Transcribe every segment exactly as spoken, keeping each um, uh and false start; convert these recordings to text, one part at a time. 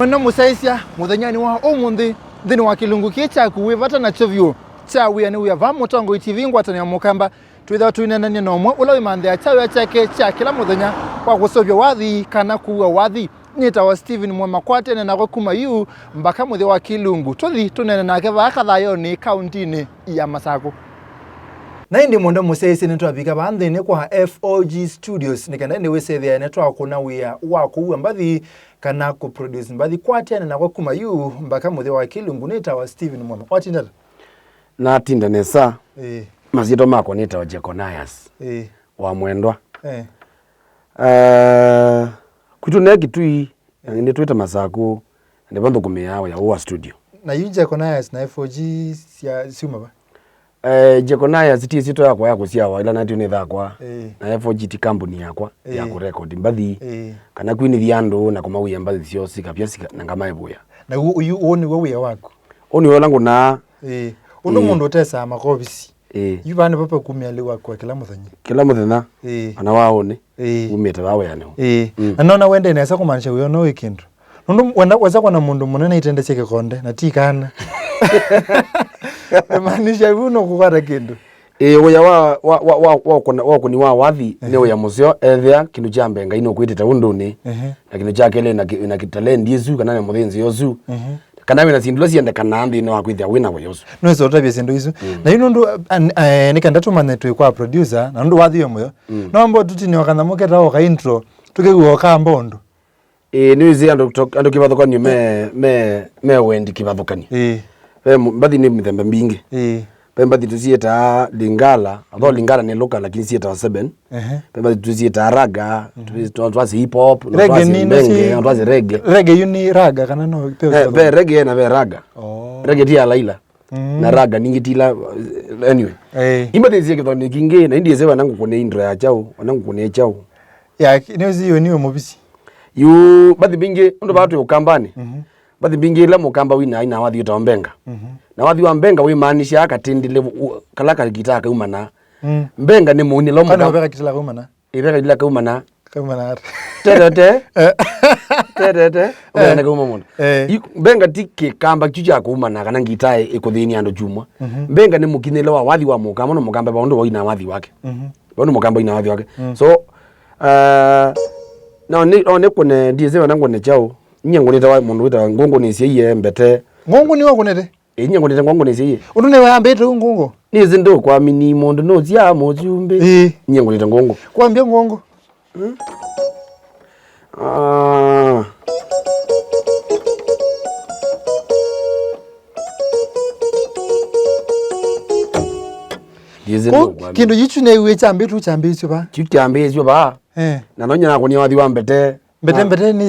Na mũsyaĩĩsya, mũthenyanĩ wa ũmũnthĩ, nthĩnĩ wa kĩlungu kĩĩ kyaku wĩ vata nakyo vyũ kya Wĩa nĩ Wĩa, va Mũtongoi T V, ngwatanĩo ya Mũkamba, twĩthĩwa tũineenany'a na ũmwe ũla wĩmanthĩa kyawĩa kyake kya kĩla mũthenya kwa kũseũvya wathi kana kũua wathi. Nĩtawa Stephen Mwema, kwatene nakwa kuma yu mbaka mũthya wa kĩlungu. Tũthi tũneene nake vaa Kathayonĩ, kaũntĩnĩ ya Masakũ. Na ĩndĩ mwendwa mũsyaĩĩsya, nĩtwavika vaa nthĩnĩ kwa F O G Studios nĩ kenda ĩndĩ wĩsethĩane twakũna wĩa wa kũua mbathi kana kũproduce mbathi. Kwatene nakwa kuma yu mbaka mũthya wa kĩlungu, nĩtawa Stephen Mwema. Watinda ata? Natinda nesa. Ĩĩ. Masyĩtwa makwa nĩtawa Jeconias. Ĩĩ. Wa Mwendwa. Ĩĩ. Ah, kwitũ ne Kitui, na nĩndĩ twĩte Masakũ, na nĩvo nthũkũmĩaa wĩa ũũ wa studio. Na yu Jeconias na F O G sya syuma va? Eh, Jeconias ti ĩsyĩtwa yakwa ya kũsyawa, ĩla natio nĩ thakwa, Ĩĩ. na F O G ti kambuni yakwa ya Ĩĩ. kũrekodi mbathi, Ĩĩ. kana kwinĩthya andũ na kũmawĩa mbathi syoo sikavya sika, na ngamaĩvũya. Na yu ũyũ, ũũ nĩw'o wĩa waku? Ũũ nĩw'o ũla ngũnaa. Ĩĩ. Ũndũ Ĩĩ. mũndũ ũtesaa makovisi. Ĩĩ. Yu vaa nĩvo pakumĩa lĩu waku wa kĩla mũthenya. Kĩla mũthenya, Ĩĩ. ona wa ũnĩ, Ĩĩ. umĩte vaa wĩanĩ ũũ. Ĩĩ. Mm. Na nona wende nesa kũmaanisha wĩona wĩ kĩndũ. Nũndũ wenda wesa kwona mũndũ mũnene aitendesya kĩkonde, na ti kana. Ĩmaanisha vu no kũkwata kĩndũ. Ĩĩ, wĩa wa, wa, wa, wa, wa ũkũna-, wa ũkũni wa wathi nĩ Ehe. wĩa mũseo, ethĩa kĩndũ kya mbee Ngai nũkwĩtĩte ũndũnĩ, Ehe. na kĩndũ kya kelĩ na kĩ-, na kĩtalendi ĩsu, kana nĩ mũthĩnzĩo ũsu, Ehe. kana wĩna syĩndũ ila syendekanaa nthĩnĩ wa kwĩthĩa wĩna wĩa ũsu. Nĩwĩsa ũtavya syĩndũ isu. Mm. Na yu nũndũ, an-, eh, nĩ kenda tũmanye twĩ kwa producer, na nũndũ wathi wĩ mũyo, Mm. no mbo tũtinĩe o kanyamũ ketawa ka intro, tũkĩw'a o kamba ũndũ. Ĩĩ, nĩwĩsĩ andũ to-, andũ kĩvathũkanio me, me, me wendi kĩvathũkanio. Ĩĩ. Ve mu-, mbathi nĩ mĩthemba mbingĩ. Ĩĩ. Ve mbathi tũsyĩtaa Lingala, although Lingala nĩ local lakini syĩtawa seven. Ehe. Ve mbathi tũsyĩtaa raga, Mhm. tũ-, tũ-, twasye hip hop, no Reggae twasye ni, mbenge, nasi no twasye reggae. Reggae yu ni raga kana no pe Eh, ve reggae na ve raga. Oh. Reggae ti ya Laila. Mm. Na raga ningĩ ti ila, anyway. Eh. Imbathi cia kĩthoni kingĩ, na indi ese wana ngũkũne intro ya chao, wana ngũkũne chao. Ya, nĩ ũsi yo niwe mũvisi. Yu, mbathi mbingĩ, ũndũ vaa twĩ Ũkambanĩ. Mhm. Mbathi mbingĩ ila Mũkamba wina, ina wathi wĩtawa mbenga. Mhm. Na wathi wa mbenga wĩmaanisha katĩndĩle u-, kala kagitaa kaumana. Mm. Mbenga nĩ mũunĩlo. Kana mũka- ũveka kĩtĩla kaumana? Ĩveka kĩtĩla kaumana. Kaumana ata? Tetete. Eh. Tetete. Eh. Ũkana kauma mũndũ. Eh. I-, mbenga ti kĩkamba kyu kya kũumana kana ngitaa ĩ-, ĩkũthĩnia andũ kyumwa. Mhm. Mbenga nĩ mũkinyĩle wa wathi wa Mũkamba, no Mũkamba va ũndũ waina wathi wake. Mhm. Vau nĩ Mũkamba ina wathi wake. Mm. So, uh, no nĩ, no nĩ kũne, ndiĩsĩ wena ngũne kyaũ. Nyie ngũnĩte wa mũndũ wĩtawa Ngũngũ nĩsyaie mbete. Ngũngũ nĩwe ũkũnĩte? Ĩ, nyie ngũnĩte Ngũngũ nĩsyaie. Ũndũ nĩwe ambĩte Ngũngũ? Nĩsĩ ndũkwamini mũndũ nũsyaa mũsumbĩ. Ĩ. Nyie ngũnĩte Ngũngũ. Kwambia Ngũngũ? Hmm? Ah. Ndiĩsĩ Kũ-, ndũkwamini. Kĩndũ kĩu nĩw'e kyambĩtwe, kyambĩĩsyo va? Kĩu kyambĩĩsyo va? Eh. Na no nyie nakũnie wathi wa mbete. Mbete, ah, mbete nĩ.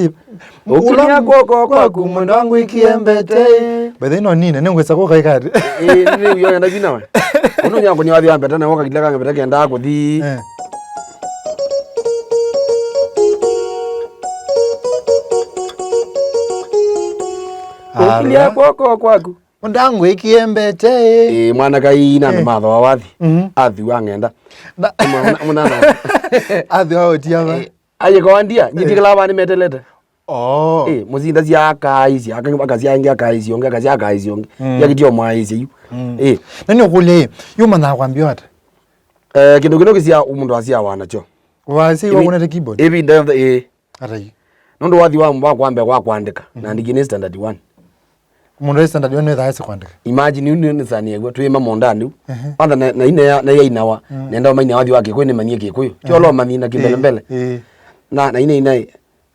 Ũkinya kw'oko kwaku, mwendwa ngwĩkie mbete. Mbete ĩno nine, nĩngwĩsa kũka ĩkatĩ. Ĩ, nĩ yo yenda vinya we. Ũndũ nyie nakũnie wathi wa mbete, na woka kĩla kangĩ mbete kĩendaa kũthi. Eh. Ũkinya kw'oko kwaku. Ũndangwĩkie mbete. Ĩ, mwana kai na andũ, eh, mathoa wathi. Mhm. Athiwa ng'enda. Na mũna-, mũna-, athiwa ũtia va? Ĩ, ayĩkoa ndia, eh, nyithikĩlaa vaa nĩmetelete. Oh. Ĩ, mũsinda sya akaisya, aka-, akasya angĩ akaisya ũngĩ, akasya akaisya ũngĩ. Mm. Yakĩtio mwaisya yu. Mm. Ĩ. Na nĩũkũlya ĩ, yu manyaa kwambia ata? Eh, kĩndũ kĩno kĩsya mũndũ asyawa nakyo. Wasya ĩvi-, wakũnete keyboard? Ĩvinda yonthe, ĩ. Ata yu? Nũndũ wathi wa, wa kwambĩa wa kwandĩka, mhm, nandĩkie nĩ standard one. Mũndũ wĩ standard one nĩwĩthaa esi kwandĩka? Imagine, yu nĩ, nĩsaniew'a, twĩma mũndanĩ u. Ehe. Kwanza na, na ine ya, na yainawa, mm, nenda ũmanyia wathi wa Kĩkũyũ, nĩmanyie Kĩkũyũ. Ti, ehe, ũla ũmanyie na kĩmbelembele. Ĩĩ. Ĩĩ. Na, na ine, ine,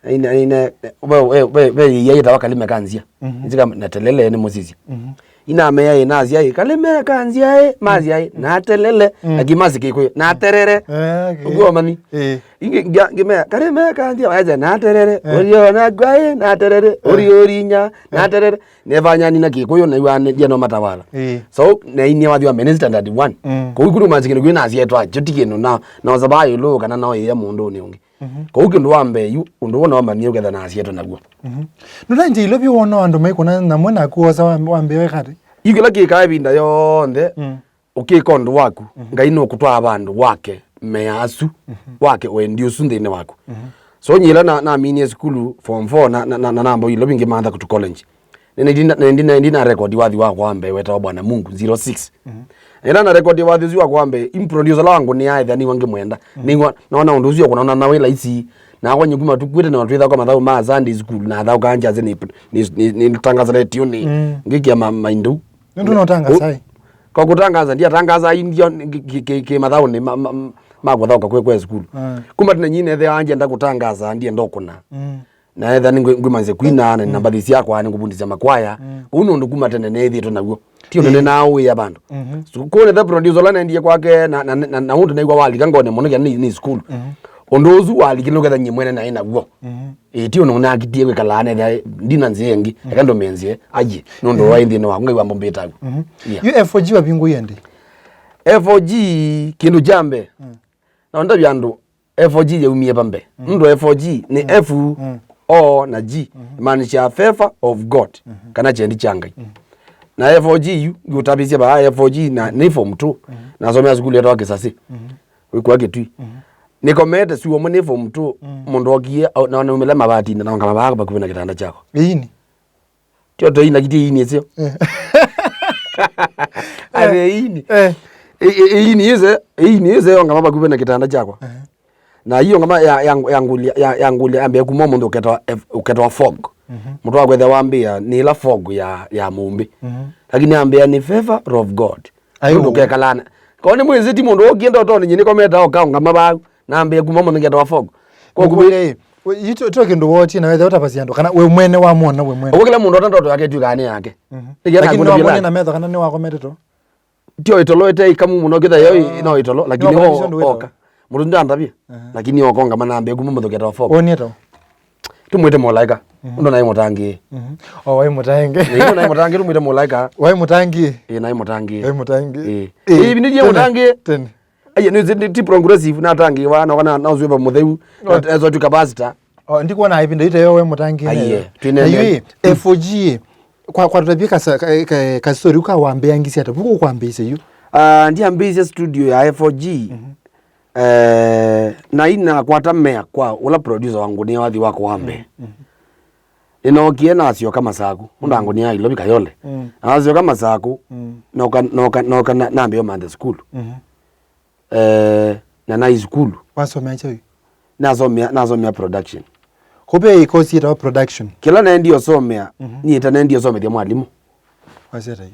ine, ine, ve, ve, ve, ve yĩia yĩtawa Kalime ka Nzia. Mhm. Nzika na Telele nĩ mũsisya. Mhm. Inamea ĩ nasya ĩ, "Kalime ka Nzia ĩ," masya ĩ, "Na Telele." Mm. Lakini masi Kĩkũyũ, "Na Terere." Eh, okay. Ũguo mani. Ĩĩ. Ingĩ ngĩa-, ngĩmea, "Kalime ka Nzia," masya, "Na Terere." Eh. "Ũrio na ngwaĩ, na Terere." Eh. "Ũri ũrinya, na, eh, Terere." Nĩvanyani na Kĩkũyũ, na iwa nĩ, ndia no matawala. Ĩĩ. So, na inia wathi wa mbee nĩ standard one. Mm. Kũu ikũlũ manzi kĩndũ kwĩ na asyetwa, kyo ti kĩndũ na, na osaba ĩlũ kana no ĩya mũndũ nĩ ũngĩ. Mhm. Kũu kĩndũ wa mbee yu, ũndũ wona wamanie ũketha na asyetwa naw'o. Mhm. Nũla nje ilo vyũ wona andũ maikũna nyamũ naku wosa wa, wa mbee wekate? Yu kĩla kĩkaa ĩvinda yonthe, mm, ũkĩka ũndũ waku, mhm, Ngai nũkũtwaa vandũ wake mea asu, mhm, wake wendi ũsu nthĩnĩ waku. Mhm. So nyie ĩla na, naminie sukulu form four na, na, na, na namba Ilovi ngĩmantha kũtũ college. Nĩ, nĩ, nĩ, nĩ, nĩ, nĩ na record wathi wakwa wa mbee wetawa Bwana Mungu zero six. Mhm. Ĩla na record wathi ũsu wakwa wa mbee, im producer la wangu nĩ aetha nĩwa ngĩmwenda. Mhm. Nĩwa, nona ũndũ ũsu kũna na wĩ laisi. Na kwa nyikuma tukwĩte na twĩtha kwa mathaũ ma Sunday school na thaũ kanja nĩ, nĩ, nĩ, nĩ tangaza radio nĩ. Mm. Ngĩkia ma, maindu. Nĩ ndũ no tangaza ai. Kwa kũtangaza, ndiatangaza ai ndio kĩ, kĩ, kĩ, kĩ mathaũnĩ ma, ma, ma kũthaũka kwĩ, kwĩ sukulu. Mm. Kuma tene nyie nethĩawa ngĩenda kũtangaza, ndienda ũkũna. Mm. Na etha nĩ ngwĩmanzya kwina, na nĩ namba syakwa, nĩ ngũvundĩsya makwaya. Mm. Kũu nĩ ũndũ kuma tene nĩthĩtwe naw'o. Ti ũndũ nĩ naũĩa vandũ. Mhm. So, kũu nĩ the producer ũla nendie kwake, na, na, na, na ũndũ naigua walika ngone mũno kĩa nĩ, nĩ sukulu. Mhm. Ũndũ ũsu walikile nũketha nyie mwene naĩ naw'o. Mhm. Ĩĩ, ti ũndũ nakitie kwĩkala nethĩa ndina nzĩa ĩngĩ, eka ndũmĩnzĩe, aye, nũndũ waĩ nthĩnĩ waku, Ngai wambombĩte aw'o. Mhm. Yeah. Yu F O G wavingũie ndĩ? F O G, kĩndũ kya mbee. Mm. Na ndavya andũ, F O G yaumie va mbee. Mm. Nũndũ F O G nĩ F, O na G, imaanisha favor of God, kana kyendi kya Ngai. Mm. Na F O G yu, ngĩũtavĩsye vaa F O G na nĩ form two, nasomea sukulu yetawa Kĩsasĩ. Mm. Wĩkũa Kĩtui. Mm. Nĩkomete syũa mwe nĩ form two, mũndũ okie, na naumĩle mavatini, na ongama vaa vakuvĩ na kĩtanda kyakwa. Ĩini? Tio tũina kitie ĩini ĩseo. Eh. Ave ĩini. Eh. Ĩ-, ĩ-, ĩini ĩse, ĩini ĩse ongama vakuvĩ na kĩtanda kyakwa. Eh. Na hiyo ngama ya, ya, ya ngũlya, ya, ya ngũlya, ambĩa kuma mũndũ ũketwa, ũketwa fog. Mhm. Mũndũ wakwetha wambĩa, nĩ ĩla fog ya, ya mũmbĩ. Mhm. Lakini ambĩa nĩ favor of God. Ai, mũndũ ũũ. Ũkekalana. Kwa nĩ mwĩsĩ ti mũndũ ũkie ndotonĩ nyinĩ kometa oka ongama vau. Nambĩa kuma mũno ngetawa fog. Kwa Ngũkũlya ĩ, we, yu tyo, tyo kĩndũ wootie na wethe ũtavasya andũ, kana we mwene wamwona we mwene? Ũguo kĩla mũndũ ota ndoto yake ĩtuĩkaa nĩ yake. Mhm. Nĩgetha lakini nĩwamwone na metho kana nĩwakomete to? Tio ĩtolo ĩte ĩkamu mũno kĩtha yo. Ah. No ĩtolo, lakini nĩwakomete o-, nĩ wĩtolo. Oka. Mũndũ ndandavye. Aha. Lakini okonga manambe kuma mũthuketa wa fog. Wonie to? Tumwĩte mũlaĩka. Mhm. Ũndũ naĩ mũtangĩĩ. Mhm. O, waĩ mũtangĩĩ. Ĩĩ, ũndũ naĩ mũtangĩĩ, tumwĩte mũlaĩka. Waĩ mũtangĩĩ. Ĩĩ, naĩ mũtangĩĩ. Waĩ mũtangĩĩ. Ĩĩ. Ĩĩ, ĩĩ, ivi nĩyĩ tene, mũtangĩĩ. Tene. Aiye, nĩ, nĩ, ti progressive, natangĩĩwa, na kana na ũswĩva mũtheu, na ezwa tu capacitor. O, ndikuona ĩvinda yu teyo we mũtangĩĩ. Aiye, nĩyo. Twĩ na yu ĩ, F O G ĩ, kwa, kwa tũtavye kasa-, ka, ka, ka story ka wambĩangisye ata, vuku kwambĩĩsye yu? Ah, ndiambĩĩsye studio ya F O G. Mhm. Eh, na inakwata mea kwa ũla producer wa ngũnĩa wathi wakwa wa mbee. Mhm. Nĩnookie nasyoka Masaku, ũndũ angũnĩa Ilovi Kayole. Mm. Nasyoka Masaku, mm, noka, noka, noka na, nambĩa manthe sukulu. Mhm. Eh, na naĩ sukulu. Wasomea kyaũ? Nasomea, nasomea production. Kũve ikosi yĩtawa production. Kĩla naendie ũsomea, mhm, nyie ĩta naendie ũsomethya mwalimũ. Wasya ata yu?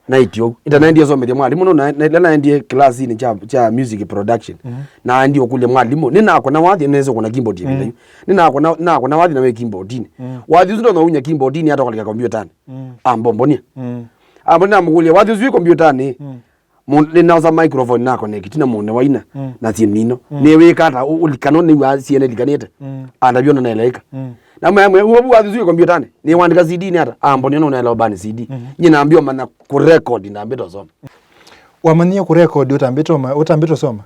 Naĩtye ũu. Ĩta naendie ũsomethya mwalimũ, no na, na, na naendie kĩlasinĩ kya, kya music production. Mhm. Naendie ũkũlya mwalimũ. Nĩnakũna wathi, nĩnesa kũna keyboard ĩvinda yu. Mm. Nĩnakũna, nĩnakũna wathi na wĩ keyboardinĩ. Mm. Wathi ũsu ndonya unya keyboardinĩ, atokalika kombyũtanĩ. Mm. Ambombonia. Mm. Ambonia namũkũlya, wathi ũsu wĩ kombyũtanĩ? Mm. Mu-, nĩnaosa microphone na connect na mũũnĩ waina, mm, na syĩndũ ino. Mm. Nĩwĩka ata ũ-, ũlikana nĩw'a syene likanĩte? Mm. Andavyo na naeleika. Mm. Na mwe, mwe, ũvu wathi ũsu wĩ kombyũtanĩ? Nĩwandĩka C D-inĩ ata? Ambonia nũnaelewa bani C D. Mm. Nyie nambĩa ũmanya kũrecord ndambĩte ũsoma. Wamanyie kũrecord ũtambĩte ũma-, ũtambĩte ũsoma?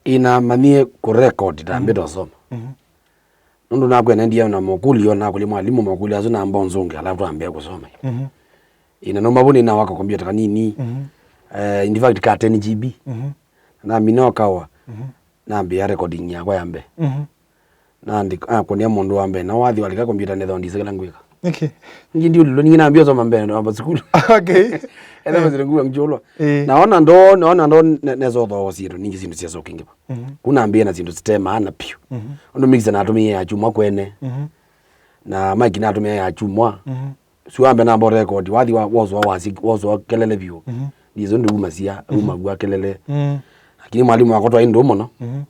Ĩĩ namanyie kũrecord ndambĩte ũsoma. Mm. Nũndũ nakwĩa naendie na mokũlyo, nakũlya mwalimũ mokũlyo asu namba ũnzũnge, alafu twambĩa kũsoma. Mhm. Ĩĩ, na nauma vau nĩnawaka kombyũta kanini. Mhm. Eh, in fact, ka ten G B. Mhm. Na namina ũkawa. Mhm. Nambĩa recording yakwa ya mbee. Mhm. Naandĩka, nakũnĩa mũndũ wa mbee. Na wathi walika kombyũta nethwa ndisĩ kĩla ngwĩka. Okay. Ningĩ ndiũlilwe, ningĩ nambĩa ũsoma mbee, namba sukulu. Okay. Ena mazire nguwa ngĩũlwa. Eh. Naona ndo, naona ndo ne-, nesa ũthooa syĩndũ, ningĩ syĩndũ syesa ũkĩngĩva. Mhm. Kũu nambĩĩe na syĩndũ site maana piũ. Mhm. Ũndũ mixer natũmĩie ya chuma kwene. Mhm. Na mic natũmĩa ya chuma. Mhm. Su ambe namba record, wathi wa, woswa wasi, woswa kelele vyũ. Mhm. Ndizo ndiumasia, mhm, umagua kelele. Mhm. Lakini mwalimu wakwa twaĩ ndũũ mũno. Mhm.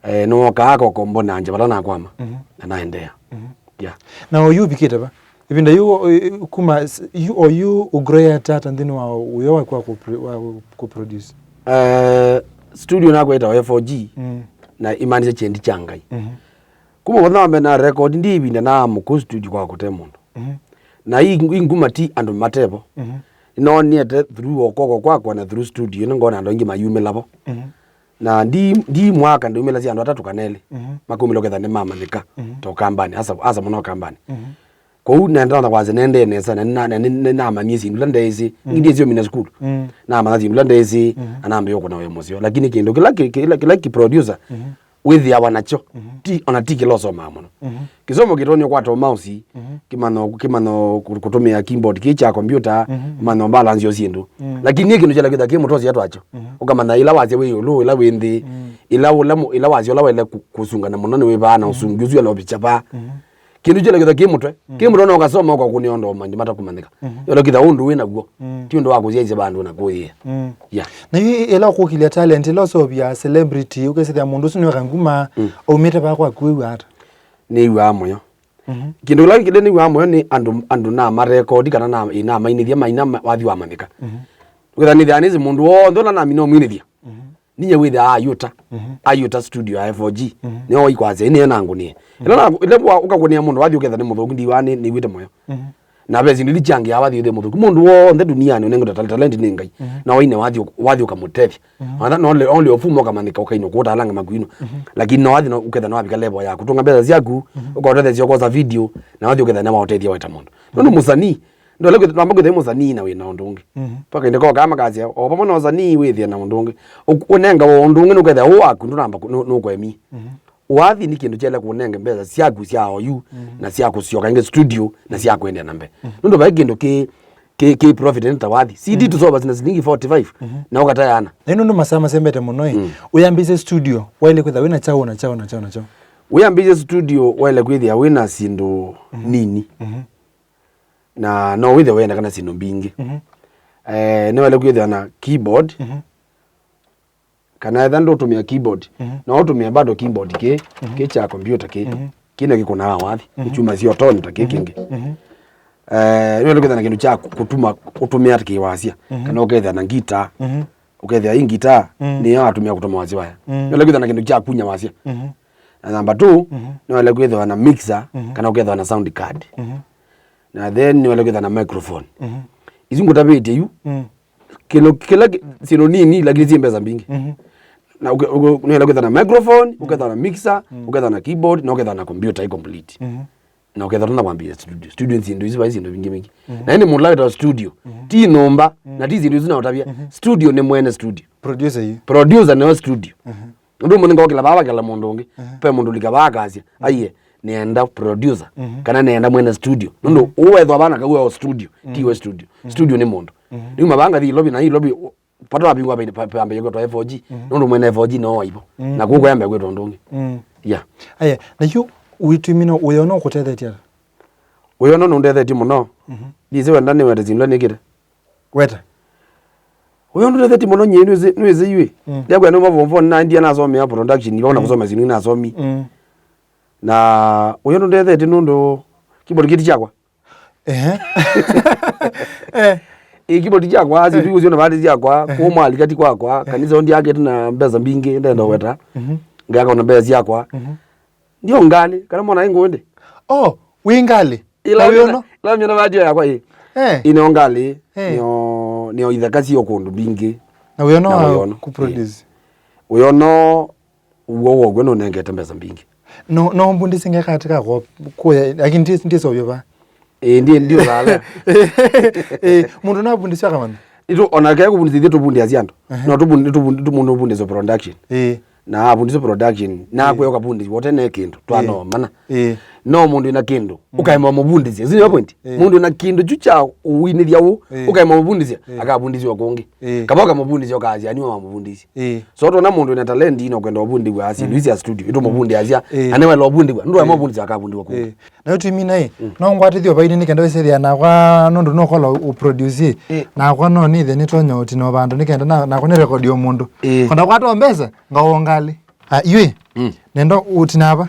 Eh, nĩwokaa akokombo na nje vala nakwama. Mhm. Na naendeea. Mhm. Yeah. Na oyu ũvikĩte va? Ĩvinda yu, o, ĩ, kuma, s-, yu, oyu ũgrow ata nthĩnĩ wa ũyo waku wa kũpro-, wa kũproduce? Eh, studio nakwa ĩtawa F O G, mm, na imaanisha kyendi kya Ngai. Mhm. Kuma mũthenya wa mbee na record, ndi ĩvinda na mũkũ studio kwa kũte mũndũ. Mhm. Na i, i nguma ti andũ matevo. Mhm. Nĩnoniete through o kwoko kwakwa na through studio, nĩ ngona andũ aingĩ mayumĩla vo. Mhm. Na ndi, ndi mwaka ndiumĩlasya andũ atatũ kana elĩ, mhm, makumĩla ũketha nĩmamanyĩka, mhm, to kambani, asa, asa mũno kambani. Mhm. Kwoou nenda na kwasya nendee nesa, na nĩna-, na nĩ-, nĩnamanyie syĩndũ ila ndeĩsĩ. Mhm. Ngithi sio mina sukulu. Mhm. Namanya syĩndũ ila ndeĩsĩ, mhm, na nambĩa ũkũna wĩ mũseo. Lakini kĩndũ kĩla kĩ-, kĩla, kĩla ki producer, mhm, wĩthĩawa nakyo. Mhm. Ti, ona ti kĩla ũsomaa mũno. Mhm. Kĩsomo kĩtonya ũkwata mouse, mhm, kĩmanya, kĩmanya kũ-, kũtũmĩa keyboard kĩ kya computer, mhm, ũmanya balance ya syĩndũ. Mm. Lakini nĩ kĩndũ kyela kwĩthĩa kĩ mũtwe ũsiatwakyo. Mhm. Ũkamanya ĩla wasya wĩ ĩũlũ, ĩla wĩ nthĩ, mm, ĩla ũla mũ-, ĩla wasya ũla waĩle kũ-, kũsunga na mũno nĩ wĩva, na, mhm, ũsungi ũsu ũla ũvicha va. Mhm. Kĩndũ kyela kwĩthĩa kĩ mũtwe. Mm. Kĩ mũtwe no ũkasoma ũkakũnĩa ũndũ maingĩ matakũmanyĩka. Mhm. Yola kwĩthĩa ũndũ wĩ naw'o. Mm. Ti ũndũ wa kũsyaisya vandũ na kũyĩa. Mm. Yeah. Na yu ĩla ũkũkĩlya talent, ĩla ũseũvya celebrity, ũkesĩthĩa mũndũ ũsu nĩweka nguma, mm, aumĩte vaa kwaku wĩw'a ata? Nĩw'aa mũyo. Mhm. Kĩndũ kĩla kĩngĩ nĩw'aa mũyo nĩ andũ, andũ na marekodi kana na, ĩ, na mainĩthya maina ma-, wathi wamanyĩka. Mhm. Wĩthĩa nĩthĩaa nĩsĩ mũndũ w'onthe ũla namina ũmwinĩthya. Mhm. Ninyie wĩthĩa ayũta, mhm, ayũta studio ya F O G. Mhm. Nĩo ikwasya, "Ĩĩ nĩyo nangũnĩe." Mhm. Ĩla na, ĩla wa-, ũkakũnĩa mũndũ, wathi ũketha nĩ mũthũku, ndiwa nĩ, nĩw'ĩte mũyo. Mhm. Na ve syĩndũ ili kyangĩa wathi ũthĩ mũthũku. Mũndũ w'onthe duniani ũnengetwe tale-, talenti nĩ Ngai. Mhm. Na waine wathi ũ-, wathi ũkamũtethya. Mhm. Ona no le, only ofuma ũkamanyĩka ũkainũka ũtalanga makuino. Mhm. Lakini no wathi no ũketha no wavika level yaku. Tũnga mbesa syaku, mhm, ũkaũtethesya ũkosa video, na wathi ũketha nĩ waũtethya weta mũndũ. Nũndũ mũsanii, ndole kwĩth-, namba kwĩthĩa mũsanii na wĩna ũndũ ũngĩ. Mhm. Paka inde koka makasya, o vamwe na ũsanii wĩthĩa na ũndũ ũngĩ. Ũ-, ũnenga wa ũndũ ũngĩ nũkethĩa ũ waku, ndũnamba kũ-, nũ-, nũkwemi. Mhm. Wathi nĩ kĩndũ kyele kũnenge mbesa syaku sya oyu, mhm, na sya kũsyoka ĩngĩ studio, na sya kũendeea na mbee. Mhm. Nũndũ vai kĩndũ kĩ, kĩ, kĩ profit nĩ ta wathi. C D, mhm, tũsova sina silingi forty-five, mhm, na ũkatayana. Na ĩno nĩ masaa masembete mũno ĩ. Mm. Ũyambĩĩsye studio, waĩle kwĩtha wĩna kyaũ na kyaũ na kyaũ na kyaũ? Ũyambĩĩsye studio, waĩle kwĩthĩa wĩna syĩndũ, mhm, nini. Mhm. Na no wĩthĩe wĩenda kana syĩndũ mbingĩ. Mhm. Eh, nĩwaĩle kwĩthĩa na keyboard, mhm, kana etha ndũtũmĩa keyboard, mhm, no ũtũmĩe bado keyboard kĩ, mhm, kĩ kya computer kĩ, mhm, kĩna kĩkũnaa wathi, mhm, nĩ kyuma sya tone ta kĩ, mhm, kĩngĩ. Mhm. Eh, nĩwaĩle kwĩthĩa na kĩndũ kya kũtuma, ũtũmĩa kĩwasya, mhm, kana ũkethĩa na ngita, mhm, ũkethĩa ĩ ngita, mm, nĩyo atũmĩa kũtuma wasya waya. Mm. Nĩwaĩle kwĩthĩa na kĩndũ kya kunya wasya. Mhm. Na number two, mhm, nĩwaĩle kwĩthĩwa na mixer, mhm, kana ũkethĩwa na sound card. Mhm. Na then nĩwaĩle kwĩthĩwa na microphone. Mhm. Isu ngũtavĩtye yu, mm, kĩndũ kĩla kĩ-, syĩndũ nini, lakini syĩ mbesa mbingĩ. Mhm. Na ũke-, ũke-, nĩwaĩle kwĩthĩwa na microphone, mm, ũkethĩwa na mixer, mm, ũkethĩwa na keyboard, na ũkethĩwa na computer ĩ complete. Mhm. Na ũkethĩwa tona kwambĩĩa studio. Studio nĩ syĩndũ isu, vai syĩndũ vingĩ vingĩ. Mhm. Na ĩndĩ mũndũ wĩtawa studio, mhm, ti nyũmba, mhm, na ti syĩndũ isu naũtavya. Mhm. Studio nĩ mwene studio. Producer yu. Producer nĩwe studio. Mhm. Ũndũ ũmwe nĩngokĩla vaa vakela mũndũ ũngĩ. Mhm. Ve mũndũ lika vaa akasya, mhm, "Aiye, nĩenda producer, mhm, kana nĩenda mwene studio." Nũndũ, mhm, ũũ wethwa vana kau eo studio, mhm, tiwe studio. Mhm. Studio nĩ mũndũ. Mhm. Nĩuma vaa ngathi Ilovi, na Ilovi, u-, vata wavingwa pambĩĩa kwĩtwa F O G. Mhm. Nũndũ mwene F O G no waivo. Mhm. Na kũu kwayambĩa kwĩtwa ũndũ ũngĩ. Mhm. Yeah. Aya, na yu wĩtw'ĩmina ũyo no kũtethetya? Ũyo no nũndethetye mũno. Mhm. Ndĩsĩ wenda nĩwete syĩndũ nĩkĩte. Weta. Ũyo ndũtethetye mũno nyie, nĩwĩsĩ, nĩwĩsĩ yu ĩ. Mm. Ndyakwenda numa form four, na ndia nasomea production, ivo na, mm, kusoma syĩndũ nasomi. Mm. Na ũyo ndũtethetye nũndũ keyboard kĩti kyakwa. Ehe. Eh. Ĩ, keyboard kyakwa, syĩndũ icio na vati syakwa, ehe, kuma alikati kwakwa, ehe, kanisa ndiakĩte na mbesa mbingĩ, ndenda, mhm, weta. Mhm. Ngaka na mbesa syakwa. Mhm. Ndio ngalĩ, kana mwana ĩ ngũndĩ. Oh, wĩ ngalĩ? Ĩla na wĩ ũyona? Ĩla mĩona video yakwa ĩ. Eh. Ĩno ngalĩ, eh, nĩyo, nĩyo ithaka sio kũndũ mbingĩ. Na wĩ ũyona wa kũproduce? Ũyona w'o w'o nũnengete mbesa mbingĩ. No, no mbundisi ngeka katika kwa kuya, lakini ndis-, ndisovyo va. Eh, ndiye ndio lala. Eh, mũndũ no abundiswa kamana. Ito ona kaya kũbundisithia tũbundisya andũ. Ehe. No tũbundi-, tũbundi-, tũbundi-, tũbundisya production. Eh. Na abundisya production, na, eh, akwe ũkabundisya wote ne kĩndũ, eh, twanomana. Eh. No mũndũ ena kĩndũ, mm, ũkaema mũbundisya. Isu nĩyo point. Eh. Mũndũ ena kĩndũ kyu kya ũwinĩthya ũ, eh, ũkaema mũbundisya, eh, akabundisya kũngĩ. Eh. Kaba ũkamũbundisya ũkasya, "Niwe wamũbundisya." Eh. So tona mũndũ ena talent ino kwenda ũbundisya syĩndũ, mm, isi ya studio, ito mũbundisya, eh, na nĩwe lo ũbundisya, ndũ, eh, amũbundisya akabundisya kũngĩ. Eh. Na yu twĩmina ĩ, mm, no ngwatĩthye ũvaini nĩ kenda wĩsĩthĩa nakwa nũndũ nũkola ũproduce ĩ, ĩ, nakwa no nĩthe nĩtonya ũtina vandũ nĩ kenda na, nakwa nĩ record ya mũndũ. Ĩ. Konda kwata mbesa, ngawo ngalĩ. Ah, yu ĩ, mm, nenda ũtina va?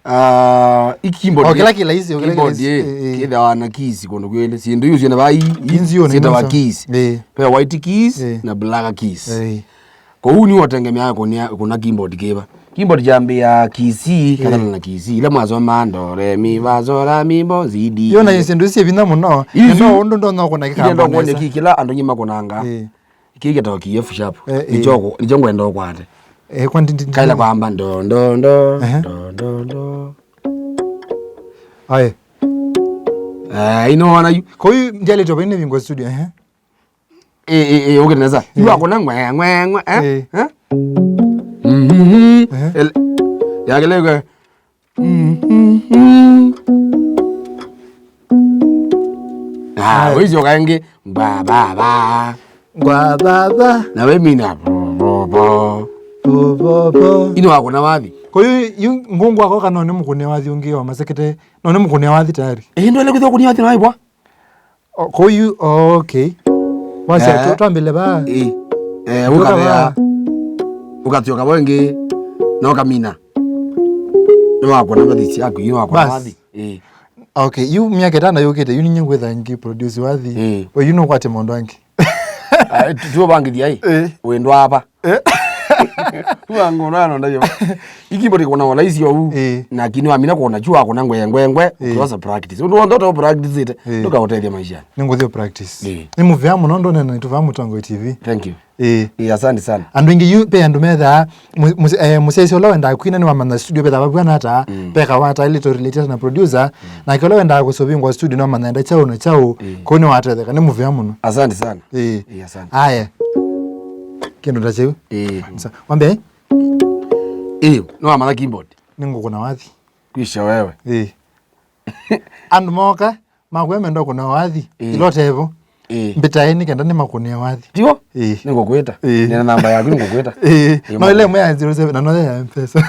Ah, i keyboard, o kĩla ĩ, kĩla isi, o kĩla keyboard kĩla ĩ, isi, ĩ, ĩ, kĩthawa na keys kũndũ kwĩlĩ. Syĩndũ iu syĩna va i, i, nzio nĩ syĩtawa nzio. Keys. Ĩ. Ve white keys, ĩ, na black keys. Ĩ. Kwoou nĩ ũtengemeaa kũnĩa, kũna keyboard kĩva. Keyboard kyambĩĩa keys, kana, ĩĩ, na keys. Ila mwasomaa ndo, re, mi, fa, so, la, mi, bo, si, di. Yo na syĩndũ isu syĩ vinya mũno. Isu. Na no ũndũ ndonya kũna kĩkamba nesa. Kila andũ nyima kũnanga. Ĩĩ. Kĩĩ kĩtawa key F sharp. Eh, ĩĩ. Nĩkyo kũ-, nĩkyo ngwenda ũkwate. Eh, kwa ndi, ndi, ndi. Kaila kwamba ndo, ndo, ndo, ehe, ndo, ndo, ndo. Aye. Eh, ino wana yu. Kwa hiyo, ndialete obaine bingo studio, ehe. Eh, eh, eh, okay, nesa. Eh. Yu akona ngwe, ngwe, ngwe, eh? Eh. Eh? Mhm. Mhm. Ehe. El-, yakĩlĩkwe. Mhm. Ah, aya. Wĩsyoka ĩngĩ. Ba, ba, ba. Ngwa baba. Na we mina. Bo, bo, bo. Bo, bo, bo. Ino wakũna wathi. Kwa hiyo, yu ngũngũ wako kana nĩ mũkũne wathi ũngĩ wa masekete, no nĩ mũkũne wathi tayari. Eh, ndwele kwĩthĩa ũkũne wathi na waibwa. O, kwa hiyo, okay. Wasya, eh, tu-, twambile ba. Eh, eh, ndoka ũkathea. Ba. Ũkatyoka wengi. No kamina. Nĩ wakũna wathi siaku, ino wakũna wathi. Bas. Eh. Okay, yu myaka ĩtano yũkĩte, yu ninye ngwĩtha ngi produce wathi. Eh. We, yu no kwate maũndũ angĩ. Ah, tu-, tuobangithia, eh. Eh. Wendwa hapa. Eh. Tuango na no ndayo. Ikimbo tiko na wala isio u. Eh. Na kini wa mina kuona chua kuna ngwe ngwe ngwe. Eh. Ukiwasa practice. Undu wonthe to practice ite. Eh. Nduka utethia maisha. Ningũthio practice. Eh. Nĩ mũvea mũno ndonena nĩ tũvaa Mũtongo T V. Thank you. Ĩĩ. Ĩĩ, asante sana. Andũ aingĩ yu pe andũ methaa mu-, mu-, eh, mũsyaĩĩsya ũla wendaa kwina nĩwamanya studio pethaa vavw'ana ata, mm, peka wata ilito related na producer, mm, nake ũla wendaa kũsũvingwa studio nĩwamanya enda kyaũ na kyaũ, mm, kũu nĩwatetheka, nĩ mũvea mũno. Asante sana. Ĩĩ. Ĩĩ, asante. Aya. Kĩndũ ta kĩu. Ĩĩ. Sa-, wambe? Ĩĩ, nĩwamanya keyboard. Nĩ ngũkũna wathi. Kwisha wewe. Ĩĩ. Andũ moka, makwĩa menda kũna wathi, ĩĩ, ila ũtevo. Ĩĩ. Mbĩtae nĩ kenda nĩmakũnĩe wathi. Tiwo? Ĩĩ. Nĩngũkwĩta. Ĩĩ. Nĩna namba yaku, nĩngũkwĩta. Ĩĩ. Ĩĩ, no ile mwe ya zero seven, na no ya M-Pesa.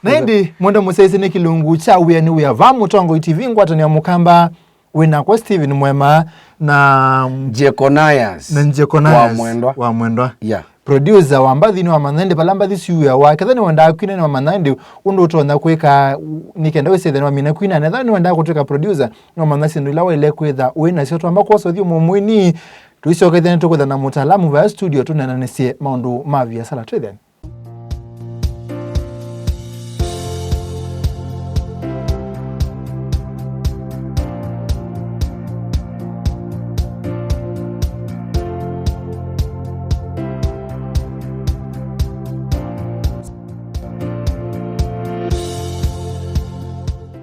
Na ĩndĩ, mwenda mũsyaĩĩsye nĩ kĩlungu kya wĩa nĩ wĩa. Va Mũtongoi T V, ngwatanĩo ya Mũkamba, wĩ nakwa Steven Mwema na Jeconias na Jeconias wa Mwendwa. Wa Mwendwa. Yeah. Producer wa mbathi nĩwamanya ĩndĩ vala mbathi siuawa. Ketha nĩwendaa kwina nĩwamanya ĩndĩ ũndũ ũtonya kwĩka nĩ kenda wĩsĩthe nĩwamina kwina. Netha nĩwendaa kũtwĩka producer, nĩwamanya syĩndũ ila waĩle kwĩtha wĩ nasyo. Twamba kwosa ũthyũ mũmwini, tũisyokethya nĩtũkwĩtha na mũtaalamu vaya studio tũnenanĩsye maũndũ ma viasala. Twĩthĩane.